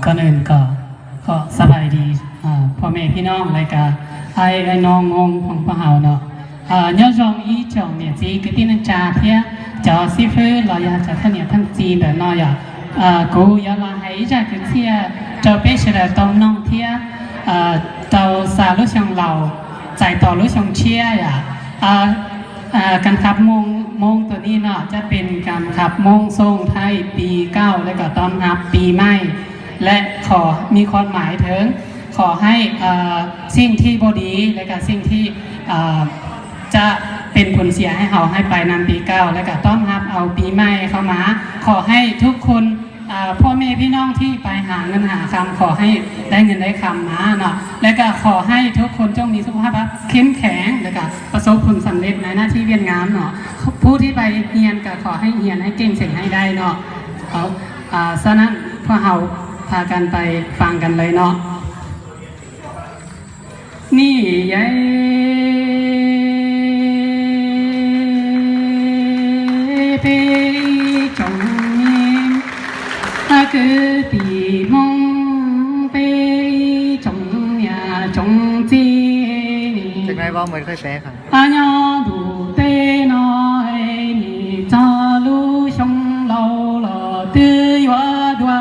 ก่อนอื่นก็ขอสบายดี พ่อแม่พี่น้อง และก็อ้ายน้องงงของพวกเราเนาะ nyob zoo ib tsoom niam txiv kwv tij neej tsa thiab cov xib fwb los yog cov poj niam phooj ywg ntawm no yom. Kuv yuav los hais ib zaj kwv txhiaj rau peb sawv daws tau mloog thiab tau xa lub xyoo laus txais tos lub xyoo tshiab yom. การขับมง มง ตัวนี้เนาะ จะเป็นการขับมงส่งท้ายปีเก่า และก็ต้อนรับปีใหม่ และขอ มีความหมายถึง ขอให้สิ่งที่บ่ดี และก็สิ่งที่จะเป็นผลเสียให้เราให้ไปในปีเก่า และก็ต้อนรับเอาปีใหม่เข้ามา ขอให้ทุกคน พ่อแม่พี่น้องที่ไปหาเงินหาคำ ขอให้ได้เงินได้คำมาเนาะ และก็ขอให้ทุกคนจงมีสุขภาพเข้มแข็ง และก็ประสบผลสำเร็จในหน้าที่เวียกงานเนาะ ผู้ที่ไปเรียนก็ขอให้เรียนให้เก่งเสร็จให้ได้เนาะ เอา ฉะนั้นพวกเราพากันไปฟังกันเลยเนาะ นี่ยาย peb tsoom kwv tij Hmoob, peb tsoom niam tsoom txiv ne, nyob ntu tej no nim txog lub xyoo laus los twb yuav dua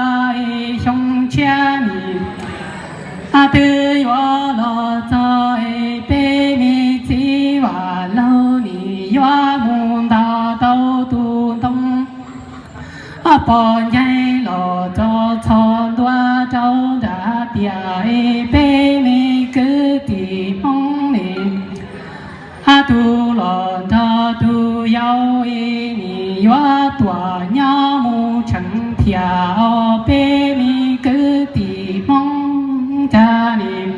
xyoo tshiab nim twb yuav los txog, peb me txiv Vam Laug nim yuav mus nto tau tus ntoo pom ncaig los txog txhos ntua rau nram tiaj, peb me kwv tij Hmoob ne, tus laus nrog tus yau nim yuav tuaj nyob mus tseem thiaj os, peb me kwv tij Hmoob, cas nim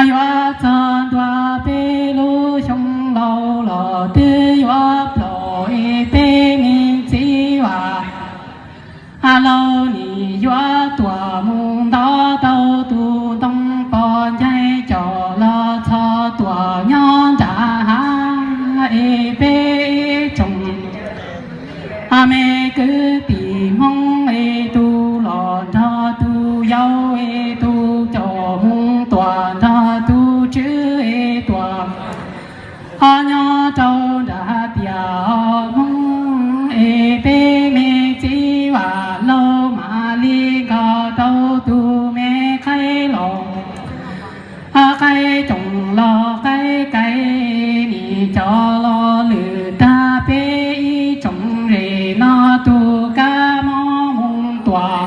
yuav txog ntua peb lub xyoo laus los twb yuav plaub es peb me txiv Vam Laug nim yuav tuaj mus nto tau tus ntoo pom ncaig coj los txog tuaj nyob nram hav es peb tsoom me kwv tij Hmoob es tus laus nrog tus yau es tus coj mus tuaj nrog tus tswv es tuaj ho nyob rau nram tiaj Hmoob es peb me txiv Vam Laug mam li nkaug tau tus me qaib los, qaib coom los qaib kais nim coj los lwm tag peb ib tsoom ze no tus kab mob mus tuaj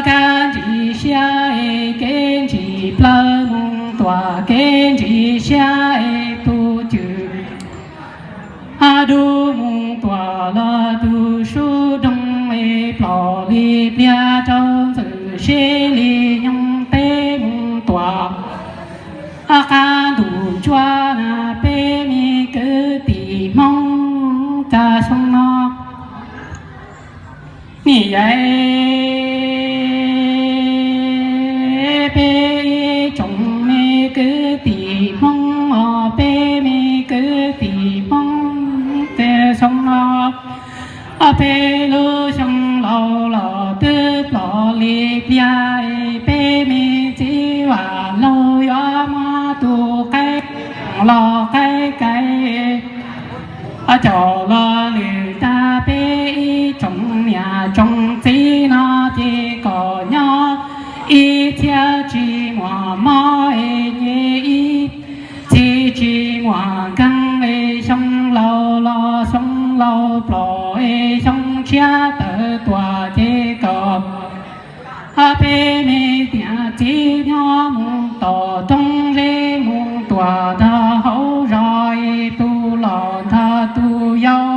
kab ntsis siab es kev ntsis plawv mus tuaj kev ntsis siab es tus cwm dub mus tuaj los tus sub doog es plom li pliag rau ntxwm sib li nyoog teb mus tuaj qab ntuj ntsuab na peb me kwv tij Hmoob, cas xyoo no nim yaiv peb tsoom me kwv tij Hmoob os, peb me kwv tij Hmoob, ces xyoo no peb lub xyoo laus los twb plom li pliag, peb me txiv Vam Laug yuav muab tus qaib los qaib kais coj los lwm tag peb ib tsoom niam tsoom txiv no ces kom nyob ib txhiab tsis muaj mob es nyiaj ib txhis tsis muaj nkeeg es xyoo laus los xyoo laus plom es xyoo tshiab tawm tuaj ces kom peb me niam txiv nyob mus tom roob zeb mus tuaj nrog hauv zos es tus laus nrog tus yau,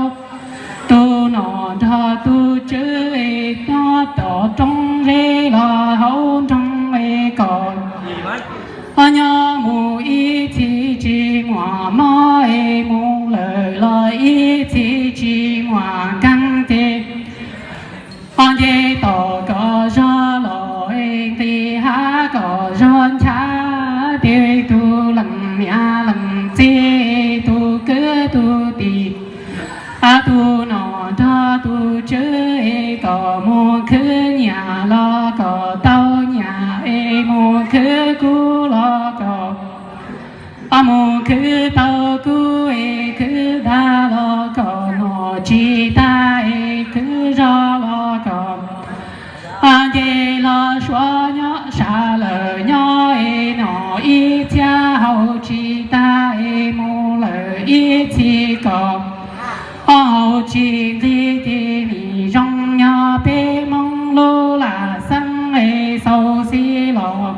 tus nom nrog tus tswv es nyob tom roob zeb los hauv nroog es kom nyob mus ib txhis tsis muaj mob es mus lawm los ib txhis tsis muaj nkeeg ces ho nce tom kom zog los es nqis hav kom zog nchav, ces tus leej niam leej txiv, tus kwv tus tij, tus nom nrog tus tswv es kom mus khwv nyiaj los Mus khwv tau kub es khwv dag los kom nom tsis tag es khwv zog los kom nce los suav nyob sab lawm nyob es nom ib txhiab haus tsis tag es mus lawm ib txhis kom haus tsis nqig ces nim zoo nyob peb Hmoob lub lam xeeb es xau xib los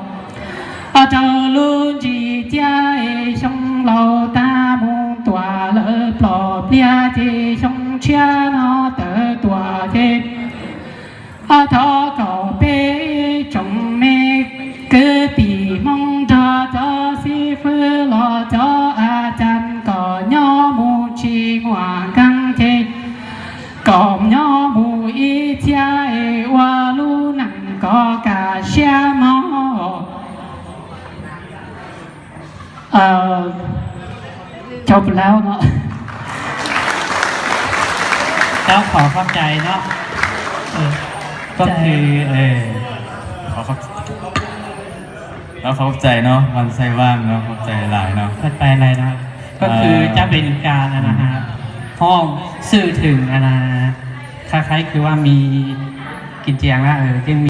rau lub ntsis ciab es xyoo laus tag mus tuam lawm plom pliag ces xyoo tshiab no tawm tuam ces thov kom peb tsoom me kwv tij Hmoob nrog cov xib fwb los cov a cas kom nyob mus tsis muaj nkeeg ces kom nyob mus ib txhiab es ua lub neej kom kaj siab mog. Cov pus laub no. Cov qhov qhov cai no. Koj khi qhov qhov cai no, วันไซว่าง no, วันไซลาย no, วันไซลาย no. ก็คือจะเป็นการนะฮะ ห้องสื่อถึงนะฮะ คล้ายๆคือว่ามีกินเจียงแล้วเออ